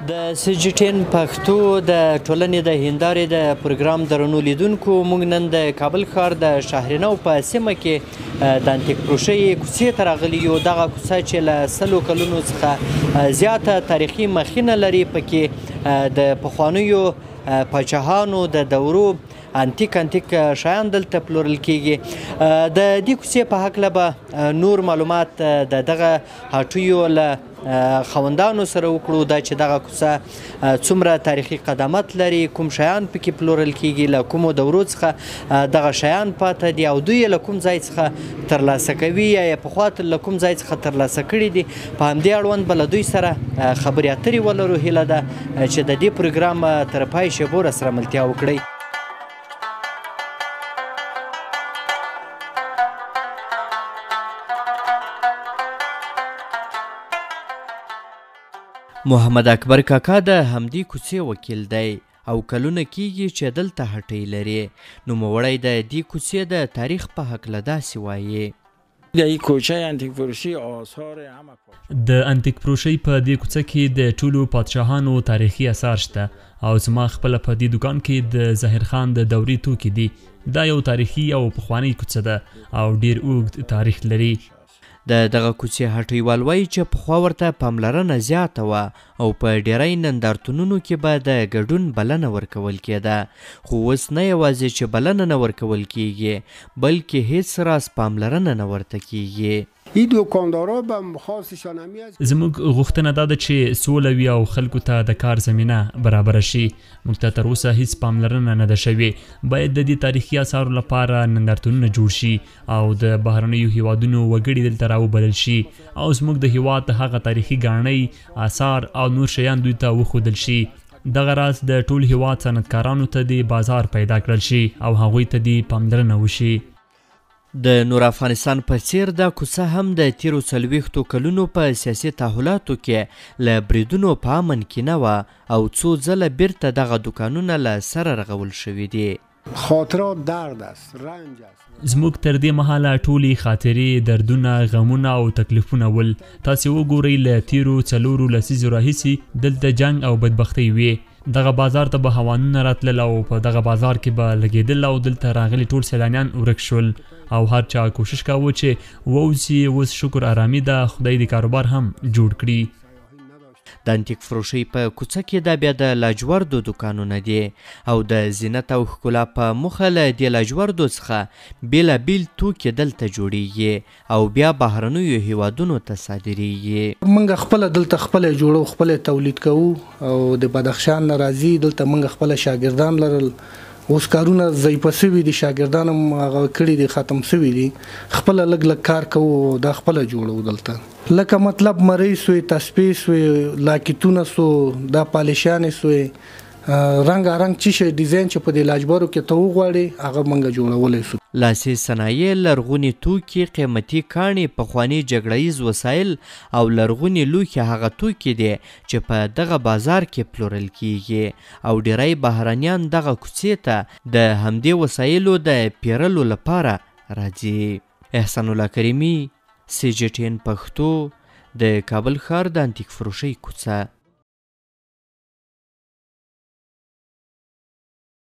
د سي جي ټین پښتو د ټولنې د هندارې د پروګرام درنو لیدونکو، موږ نن د کابل ښار د شهرنو په سیمه کې د انتیک فروشۍ کوڅې ته راغلي یو. دغه کوڅه چې له 100 کلونو څخه زیاته تاریخي مخینه لري، پکې د پخوانیو پاچاهانو د دورو انتیک شیان دلته پلورل کیږي. د دې کوڅې په هکله به نور معلومات د دغه هټیو له خاوندانو سره وکړو، دا چې دغه کوڅه څومره تاریخي قدامت لري، کوم شیان پکې پلورل کیږي، له کومو دورو څخه دغه شیان پاته دي او دوی یې له کوم ځای څخه ترلاسه کوي یا یې پخوا له کوم ځای څخه ترلاسه کړي دي. په همدې اړوند به له دوی سره خبرې اترې ولرو. هیله ده چې د دې پروګرام تر پای شېبو راسره ملتیا وکړئ. محمد اکبر کاکا د همدې کوڅې وکیل دی او کلونه کیږي چې دلته هټۍ لري. نوموړی د دې کوڅې د تاریخ په هکله داسې وایي: د انتیک فروشۍ په دې کوڅه کې د ټولو پادشاهانو تاریخي اثار شته او زما خپله په دې دوکان کې د ظاهر خان د دورې توکي دي. دا یو تاریخي او پخوانۍ کوڅه ده او ډیر اوږد تاریخ لري. د دغه کوڅې هټیوال وایي چې پخوا ورته پاملرنه زیاته وه او په ډیری نندارتونونو کې به د ګډون بلنه ورکول کېده، خو اوس نه یوازې چې بلنه نه ورکول کیږي، بلکې هیڅ راز پاملرنه نه ورته کیږي. زموږ غوښتنه دا ده چې سوله وي او خلکو ته د کار زمینه برابره شي. موږ ته تر اوسه هیڅ پاملرنه نه ده شوې. باید د دې تاریخي اثارو لپاره نندارتونونه جوړ شي او د بهرنیو هیوادونو وګړي دلته راوبلل شي او زموږ د هیواد هغه تاریخي ګاڼۍ، اثار او نور شیان دوی ته وښودل شي. دغه راز د ټول هیواد صنعتکارانو ته دې بازار پیدا کړل شي او هغوی ته دې پاملرنه وشي. د نور افغانستان په څیر دا کوڅه هم د تیرو 40 کلونو په سیاسي تحولاتو کې له بریدونو په امن کې نه وه او څو ځله بیرته دغه دوکانونه له سره رغول شوي دي. خاطرات درد است، رنج است. زموږ تر دې مهاله ټولې خاطرې، دردونه، غمونه او تکلیفونه ول. تاسې وګورئ، له تیرو 4 لسیزو راهیسې دلته جنګ او بدبختۍ وې. دغه بازار ته به هوانونه راتلل او په دغه بازار کې به لګېدل او دلته راغلي ټول سیلانیان ورک شول او هر چا کوشش کاوه چې ووځي. اوس شکر آرامي ده، خدای دې کاروبار هم جوړ کړي. د انتیک فروشۍ په کوڅه کې دا بیا د لاجوردو دوکانونه دي او د زینت او ښکلا په موخه له دې لاجوردو څخه بېلابېل توکي دلته جوړیږي او بیا بهرنیو هیوادونو ته صادریږي. موږ خپله دلته خپله جوړو، خپله تولید کوو او د بدخشان نه راځي. دلته موږ خپله شاګردان لرل، اوس کارونه ضعیفه سوي دي، شاګردان هم هغه کړي دي، ختم سوي دي. خپله لږ لږ کار کوو، دا خپله جوړو دلته. لکه مطلب مرۍ سوې، تسپې سوې، لاکیتونه سو، دا پالیشانې سوې، رنګارنګ چې شی ډیزاین چې په دې لاجبرو کې ته وغواړې هغه موږ جوړولی سو. لاسي صنایع، لرغوني توکي، قیمتي کاڼي، پخواني جګړه ییز وسایل او لرغوني لوښي هغه توکي دي چې په دغه بازار کې پلورل کیږي او ډیری بهرنیان دغه کوڅې ته د همدې وسایلو د پیرلو لپاره راځي. احسان الله کریمي، سی جي ټین پښتو، د کابل ښار د انتیک فروشۍ کوڅه.